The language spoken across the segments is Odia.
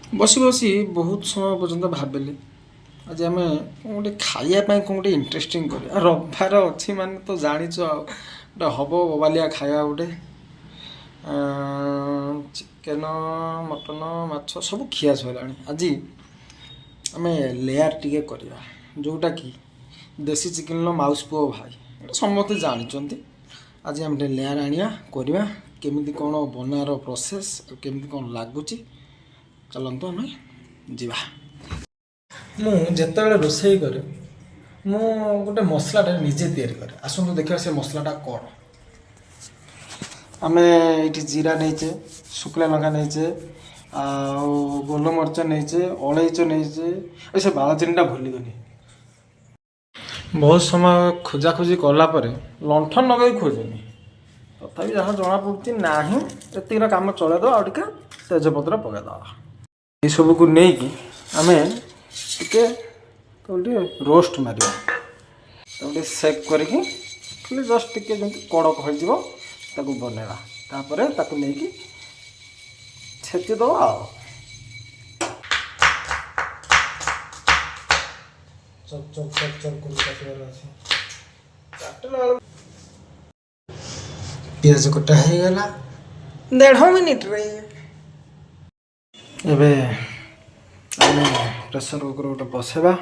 ବସି ବସି ବହୁତ ସମୟ ପର୍ଯ୍ୟନ୍ତ ଭାବିଲି ଆଜି ଆମେ କ'ଣ ଗୋଟେ ଖାଇବା ପାଇଁ କ'ଣ ଗୋଟେ ଇଣ୍ଟରେଷ୍ଟିଂ କରିବା। ରବିବାର ଅଛି ମାନେ ତ ଜାଣିଛ, ଆଉ ଗୋଟେ ହବ ବୋବାଲିଆ ଖାଇବା, ଗୋଟେ ଚିକେନ ମଟନ ମାଛ ସବୁ ଖିଆ ସରିଲାଣି। ଆଜି ଆମେ ଲେୟାର ଟିକେ କରିବା, ଯେଉଁଟାକି ଦେଶୀ ଚିକେନର ମାଉସୀ ପୁଅ ଭାଇ, ଏଇଟା ସମସ୍ତେ ଜାଣିଛନ୍ତି। ଆଜି ଆମେ ଟିକେ ଲେୟାର ଆଣିବା, କରିବା କେମିତି କ'ଣ ବନାର ପ୍ରୋସେସ୍ ଆଉ କେମିତି କ'ଣ ଲାଗୁଛି, ଚାଲନ୍ତୁ ଆମେ ଯିବା। ମୁଁ ଯେତେବେଳେ ରୋଷେଇ କରେ, ମୁଁ ଗୋଟେ ମସଲାଟା ନିଜେ ତିଆରି କରେ। ଆସନ୍ତୁ ଦେଖିବା ସେ ମସଲାଟା କ'ଣ। ଆମେ ଏଇଠି ଜିରା ନେଇଛେ, ଶୁଖିଲା ଲଙ୍କା ନେଇଛେ, ଆଉ ଗୋଲମରିଚ ନେଇଛେ, ଅଳେଇଚ ନେଇଛେ, ଆଉ ସେ ବାଳଚିନିଟା ଭୁଲିଗଲି। ବହୁତ ସମୟ ଖୋଜାଖୋଜି କଲା ପରେ ଲଣ୍ଠନ ଲଗାଇ ଖୋଜେନି, ତଥାପି ଯାହା ଜଣାପଡ଼ୁଛି ନାହିଁ, ଏତିକିର କାମ ଚଳେଇଦେବା। ଆଉ ଟିକେ ତେଜପତ୍ର ପକାଇଦେବା। ଏସବୁକୁ ନେଇକି ଆମେ ଟିକେ ତାକୁ ଟିକେ ରୋଷ୍ଟ ମାରିବା, ତାକୁ ଟିକେ ସେକ୍ କରିକି ଖାଲି ଜଷ୍ଟ ଟିକେ ଯେମିତି କଡ଼କ ହୋଇଯିବ ତାକୁ ବନେଇବା। ତାପରେ ତାକୁ ନେଇକି ଛେଚିଦେବା। ଆଉ ଚକ୍ ଚକ୍ ଚକ୍ ଚକ୍ କରି କାଟିବାର ଅଛି। କାଟିଲା ବେଳକୁ ପିଆଜ କଟା ହେଇଗଲା 1.5 ମିନିଟ୍ରେ। ଏବେ ଆମେ ପ୍ରେସର କୁକର ଗୋଟେ ବସେଇବା,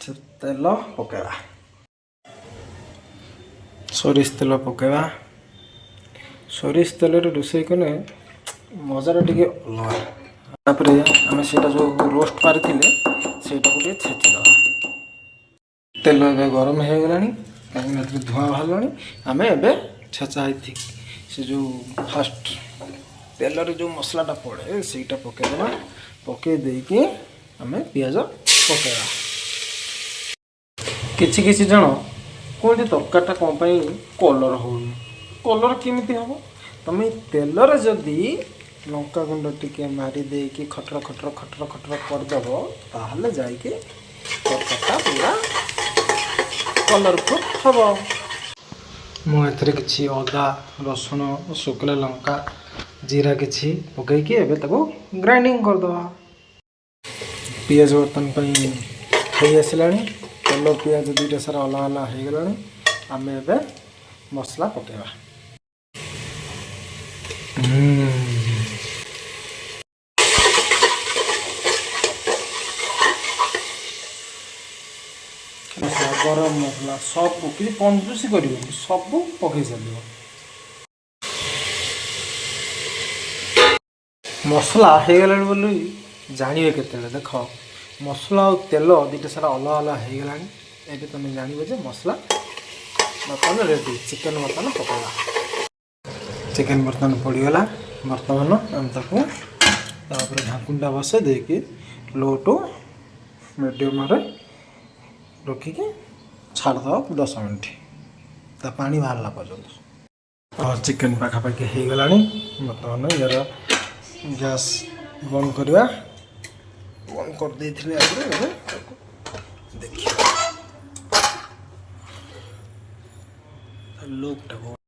ସେ ତେଲ ପକାଇବା, ସୋରିଷ ତେଲ ପକାଇବା। ସୋରିଷ ତେଲରେ ରୋଷେଇ କଲେ ମଜାଟା ଟିକେ ଅଲଗା। ତାପରେ ଆମେ ସେଇଟା ଯେଉଁ ରୋଷ୍ଟ ମାରିଥିଲେ ସେଇଟାକୁ ଟିକେ ଛେଚିଦେବା। ତେଲ ଏବେ ଗରମ ହେଇଗଲାଣି, କାହିଁକିନା ଏଥିରେ ଧୂଆଁ ବାହାରିଲାଣି। ଆମେ ଏବେ ଛେଚା ହେଇଥି ସେ ଯେଉଁ ଫାଷ୍ଟ ତେଲରେ ଯେଉଁ ମସଲାଟା ପଡ଼େ ସେଇଟା ପକାଇଦେବା। ପକାଇ ଦେଇକି ଆମେ ପିଆଜ ପକାଇବା। କିଛି କିଛି ଜଣ କୁହନ୍ତି ତରକାରୀଟା କ'ଣ ପାଇଁ କଲର୍ ହେଉନି। କଲର୍ କେମିତି ହେବ? ତୁମେ ତେଲରେ ଯଦି ଲଙ୍କା ଗୁଣ୍ଡ ଟିକେ ମାରି ଦେଇକି ଖଟର ଖଟର ଖଟର ଖଟର କରିଦେବ, ତାହେଲେ ଯାଇକି ତରକାରୀଟା ପୁରା କଲର୍ଫୁଲ୍ ହେବ। ମୁଁ ଏଥିରେ କିଛି ଅଦା, ରସୁଣ, ଶୁଖିଲା ଲଙ୍କା, ଜିରା କିଛି ପକାଇକି ଏବେ ତାକୁ ଗ୍ରାଇଣ୍ଡିଙ୍ଗ କରିଦେବା। ପିଆଜ ବର୍ତ୍ତମାନ ପାଇଁ ହେଇ ଆସିଲାଣି। ତେଲ ପିଆଜ ଦୁଇଟା ସାରା ଅଲଗା ଅଲଗା ହେଇଗଲାଣି। ଆମେ ଏବେ ମସଲା ପକାଇବା। ମସଲା, ଗରମ ମସଲା ସବୁ କିଛି କଞ୍ଜୁସି କରିବନି, ସବୁ ପକାଇ ଚାଲିବ। ମସଲା ହେଇଗଲାଣି ବୋଲି ଜାଣିବେ କେତେବେଳେ? ଦେଖ, ମସଲା ଆଉ ତେଲ ଦୁଇଟା ସାରା ଅଲଗା ଅଲଗା ହେଇଗଲାଣି। ଏବେ ତୁମେ ଜାଣିବ ଯେ ମସଲା ବର୍ତ୍ତମାନ ରେଡ଼ି। ଚିକେନ୍ ବର୍ତ୍ତମାନ ପକାଇବା। ଚିକେନ୍ ବର୍ତ୍ତମାନ ପଡ଼ିଗଲା। ବର୍ତ୍ତମାନ ଆମେ ତାକୁ ତାପରେ ଢାଙ୍କୁଣିଟା ବସାଇ ଦେଇକି ଲୋ ଟୁ ମିଡ଼ିୟମରେ ରଖିକି ଛାଡ଼ିଦେବା 10 ମିନିଟ୍, ତା ପାଣି ବାହାରିଲା ପର୍ଯ୍ୟନ୍ତ। ଚିକେନ୍ ପାଖାପାଖି ହେଇଗଲାଣି। ବର୍ତ୍ତମାନ ୟାର ଗ୍ୟାସ୍ ବନ୍ଦ କରିବା। ବନ୍ଦ କରିଦେଇଥିଲି ଆଗରୁ। ଏବେ ତାକୁ ଦେଖିବା ଲୁକ୍ଟା।